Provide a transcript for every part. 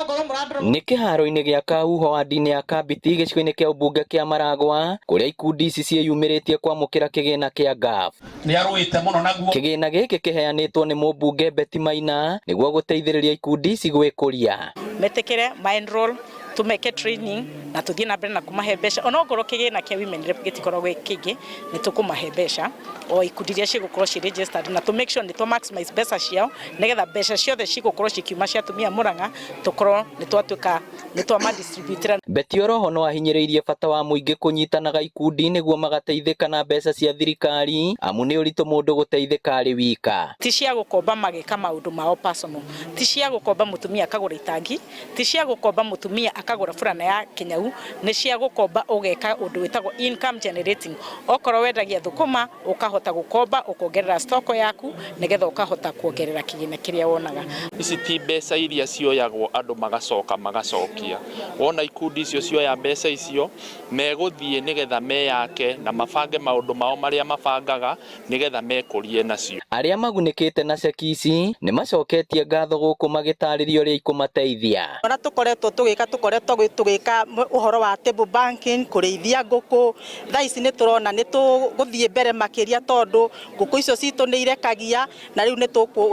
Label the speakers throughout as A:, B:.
A: Nĩ kĩharo-inĩ gĩa Kahuho ward-inĩ ya Kambiti gĩcigo-inĩ kĩa ũmbunge kĩa Maragwa kũrĩa ikundi ici ciĩyumĩrĩtie kwamũkĩra kĩgĩna kĩa NGAAF.
B: Nĩ arũĩte mũno naguo.
A: Kĩgĩna gĩkĩ kĩheanĩtwo nĩ mũmbunge Betty Maina nĩguo gũteithĩrĩria ikundi ici gwĩkũria.
C: Metikire ma enroll, tumeke training na tuthie na mbere na kumahe mbeca. Onokorwo kĩgĩna kĩa Women Rep gĩtikoragwo gĩ kĩingĩ, nĩ tũkũmahe mbeca o ikundi iria cigũkorwo ci registered na tũ make sure nĩ twa maximize mbeca ciao, nĩgetha mbeca ciothe cigũkorwo cikiuma cia atumia Murang'a tũkorwo nĩ twatuĩka nĩ twa ma distribute.
A: Betty oroho no ahinyĩrĩirie bata wa mũingĩ kũnyitanaga ikundi nĩguo magateithĩka na mbeca cia thirikari, amu nĩ ũritũ mũndũ gũteithĩka arĩ wika.
C: Ti cia gũkomba magĩka maũndũ mao personal, ti cia gũkomba mũtumia akagũra itangi, ti cia gũkomba mũtumia akagũra burana ya kĩnyau, nĩ cia gũkomba ũgeka ũndũ wĩtagwo income generating. Okorwo wendagia thũkũma, ũkahota gũkomba ũkongerera stock yaku nĩgetha ũkahota kuongerera kĩgĩna kĩrĩa wonaga.
D: Ici ti mbeca iria cioyagwo andũ magacoka magacokia. Wona ikundi icio cioya mbeca icio, megũthiĩ nĩgetha meyake na mabange maũndũ mao marĩa mabangaga nĩgetha mekũrie nacio.
A: Arĩa magunĩkĩte na ceki ici nĩ macoketie ngatho gũkũ magĩtarĩria ũrĩa ikũmateithia.
E: Ona tũkoretwo tũgĩka, tũkoretwo tũgĩka ũhoro wa table banking, kũrĩithia ngũkũ. Thaa ici nĩ tũrona nĩ tũgũthiĩ mbere makĩria, tondũ ngũkũ icio citũ nĩ irekagia, na rĩu nĩ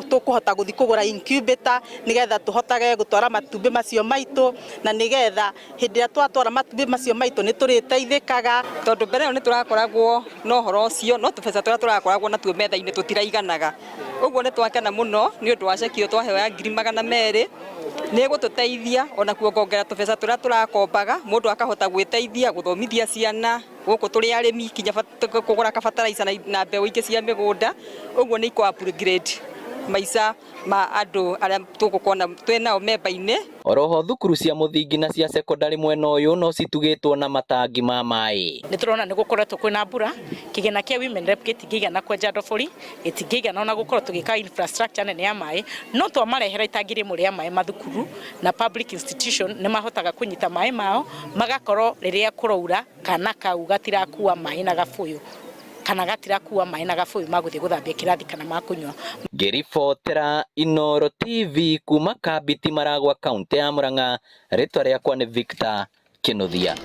E: tũkũhota gũthiĩ kũgũra incubator nĩgetha tũhotage gũtwara matumbĩ macio maitũ, na nĩgetha hĩndĩ ĩrĩa twatwara matumbĩ macio maitũ nĩ tũrĩteithĩkaga.
F: Tondũ mbere ĩyo nĩ tũrakoragwo na ũhoro ũcio, no tũbeca tũrĩa tũrakoragwo natuo metha-inĩ tũtiraiganaga. Ũguo nĩ twakena mũno nĩ ũndũ wa ceki ĩyo twaheo ya 200,000. Nĩ ĩgũtũteithia ona kuongongerera tũbeca tũrĩa tũrakombaga, mũndũ akahota gwĩteithia, gũthomithia ciana. Gũkũ tũrĩ arĩmi, kinya kũgũra kabataraitha na mbeũ ingĩ cia mĩgũnda. Ũguo nĩ ikũ upgrade maica ma andũ arĩa tũgũkorwo twĩ nao memba-inĩ.
A: Oroho thukuru cia mũthingi na cia cekondarĩ mwena ũyũ no citugĩtwo na matangi ma maĩ.
C: Nĩ tũrona nĩ gũkoretwo kwĩna mbura, kĩgĩna kĩa Women Rep gĩtingĩigana kwenja ndobori, gĩtingĩigana ona gũkorwo tũgĩka infrastructure nene ya maĩ, no twamarehera itangi rĩmwe rĩa maĩ mathukuru na public institution nĩ mahotaga kũnyita maĩ mao, magakorwo rĩrĩa kũraura kana kau gatirakua maĩ na gabũyũ, kana gatirakua maĩ na gabũyũ magũthiĩ gũthambia kĩrathi kana makũnyua.
A: Ngĩribotera Inooro TV kuma Kambiti, Maragwa, kaunti ya Murang'a, rĩtwa rĩakwa nĩ Victor Kinuthia.